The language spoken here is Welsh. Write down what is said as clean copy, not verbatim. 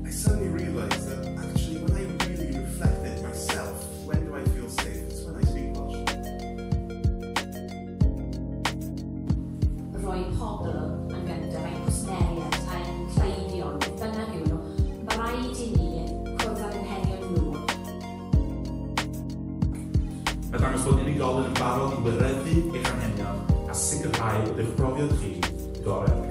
I suddenly realised that actually when I really reflected myself, when do I feel safe? It's when I speak Welsh. Rhoi pobl yn gyntaf, ein cwsmeriaid, ein cleifion, beth bynnag yw nhw, mae rhaid i ni cwrdd ag anghenion nhw. Mae dangos bod unigolyn yn barod i wireddu eich anghenion a sicrhau bod eich profiad chi gorau.